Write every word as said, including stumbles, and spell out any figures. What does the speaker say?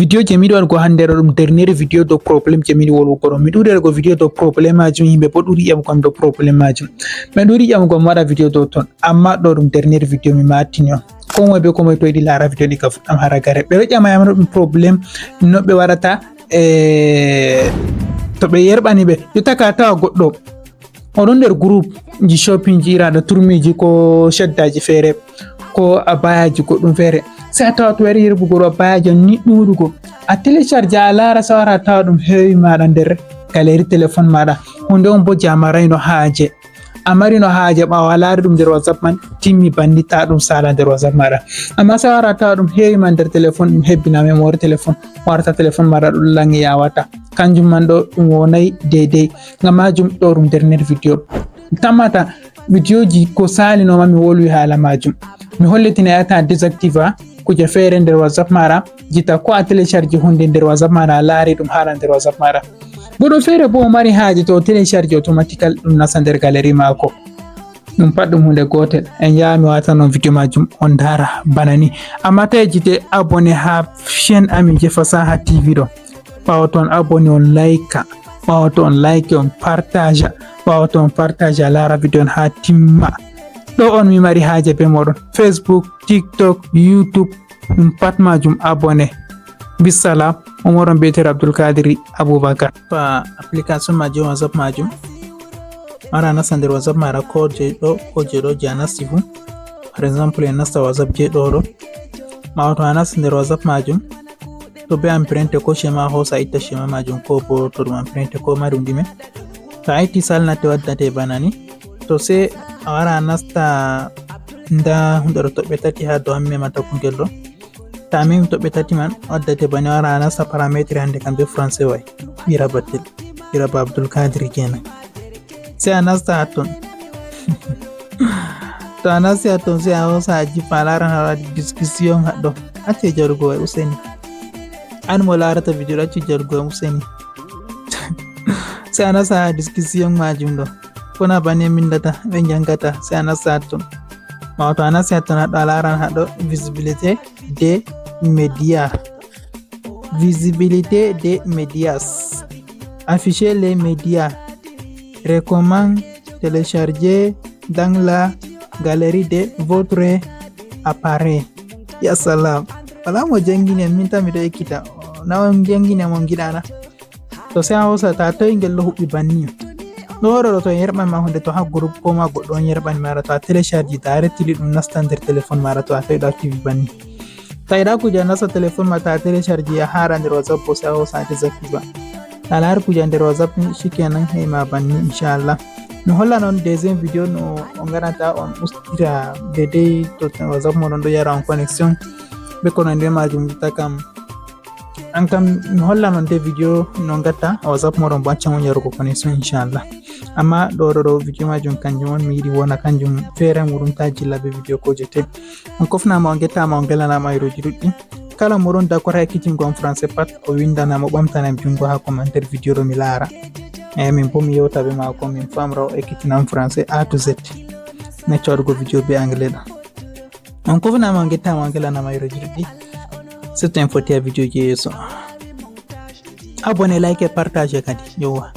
Video je miɗo waɗugo hande ɗo ɗum dernier video dow problème je miɗo wolwugo ɗo. Mi ɗuɗere go video dow problème majum, yimɓe bo ɗuri ƴamugo am dow problème majum. Mi ɗuri ƴamugo am waɗa video dow ton, amma ɗo ɗum dernier video mi matini on. Ko moy be ko moy to yiɗi lara video ɗi ka fuɗɗam hara gare. Ɓe ɗo ƴama yam ɗum problème no ɓe waɗata, eh, to ɓe yerɓani ɓe. Jotta ka tawa goɗɗo o ɗon nder groupe ji shopping ji iraɗo turmiji ko shaddaji feere ko abayaji goɗɗum feere. Sai a tawa to wari yerbugo ɗo abayaji on ni ɗuɗugo. A télécharge a lara sai wara a tawa ɗum hewi maɗa nder galerie téléphone maɗa. Hunde on bo je a marayno haaje. A marino haaje ɓawo a lari ɗum nder WhatsApp man timmi banni ta ɗum sala nder WhatsApp maɗa. Amma sai wara a tawa ɗum hewi ma nder téléphone ɗum hebbina memory téléphone warta téléphone maɗa ɗum langi yawata. Kanjum man ɗo ɗum wonai daidai. Ngam majum ɗo ɗum nder nder video. Tammata video ji ko salinoma mi wolwi hala majum. Mi hollitina yata désactiva kuje feere nder WhatsApp maɗa, jita ko a télécharge hunde nder WhatsApp maɗa a lari ɗum hala nder WhatsApp maɗa. Goɗɗo feere bo o mari haaje to o télécharge automatical ɗum nasta nder galerie mako. Ɗum pat ɗum hunde gotel. En yaha mi wata non video majum on dara bana ni. Amma tawi jite abonné ha chaîne amin je Fasaha T V ɗo. Ɓawo to on abonné on like. Ɓawo to on like on partage. Ɓawo to on partage a lara video on ha timma. Ɗo on mi mari haaje be moɗon. Facebook, TikTok, YouTube, ɗum pat majum abonné. Bisalam, o moɗon biyeteeɗo Abdul Kadiri Abubakar. Pa application majum WhatsApp majum. Wara a nasta nder WhatsApp maɗa ko je ɗo, ko je ɗo je a nasti fu. Par exemple, en nasta WhatsApp je ɗo ɗo. Ɓawo to a nasti nder WhatsApp majum. To be empreinte ko schéma a hosa a itta schéma majum ko bo to ɗum empreinte ko mari ɗum ɗime. To a itti salnate waddate bana ni. To se a wara a nasta nda hunde ɗo toɓɓe tati ha dow an memata kungel ɗo. To a memi toɓɓe tati man waddate bana wara a nasta paramétre hande kam be français way. Ɓira Battel. Ɓira ba Abdul Kadiri kenan. Sai a nasta ha ton. To a nasti ha ton sai a hosa a jippa a laran haɗa waɗi discussion haɗɗo. Acce jarugo way useni. An mo larata video ɗo accu jarugo way useni. Sai a nasta ha discussion majum ɗo. Kona banni en mindata ɓe jangata sai a nasta ha ton. Ɓawo to a nasti ha ton haɗɗo a laran haɗɗo visibilité des médias. Visibilité des médias. Afficher les médias. Recommande télécharger dans la galerie de votre appareil. Ya salam. Wala mo jangini en min tan miɗo ekkita. Na on jangini en on giɗana. To sai a hosa ta toy ngel ɗo huɓɓi banni. Ɗo ɗo to yerɓan ma hunde to ha groupe ko ma goɗɗo on yerɓani maɗa to a télécharge ta a rettili ɗum nasta nder téléphone maɗa to a tawi ɗo activi banni. Ta yiɗa kuje a nasta téléphone ma ta télécharge a haɗa nder WhatsApp bo sai a hosa a désactiva. Ta laari kuje nder WhatsApp ni shikenan hei ma banni inchallah. Mi hollan on deuxième vidéo no on ganata on ustira dedei to WhatsApp moɗon ɗo yara on connexion. Be ko nandi be majum jotta kam. An kam mi hollan on de video no gatta WhatsApp moɗon bo accan on yarugo connexion inchallah. Amma ɗo ɗo ɗo video majum kanjum on mi yiɗi wona kanjum feere muɗum ta jilla be video ko jete. On kofnama on gettama on gelanama ayroji ɗuɗɗi. Kala moɗon d'accord ha ekkitingo on français pat o windanama o ɓamtanam jungo ha commentaire video ɗo mi laara. Eyi min bo mi yewta be mako min famra o ekkitinam français A to Z. Necca waɗugo video be anglais ɗo. On kofnama on gettama on gelanama ayroji ɗuɗɗi. Surtout en foti ha video je yeeso. Abonné, like, partage kadi. Yowwa.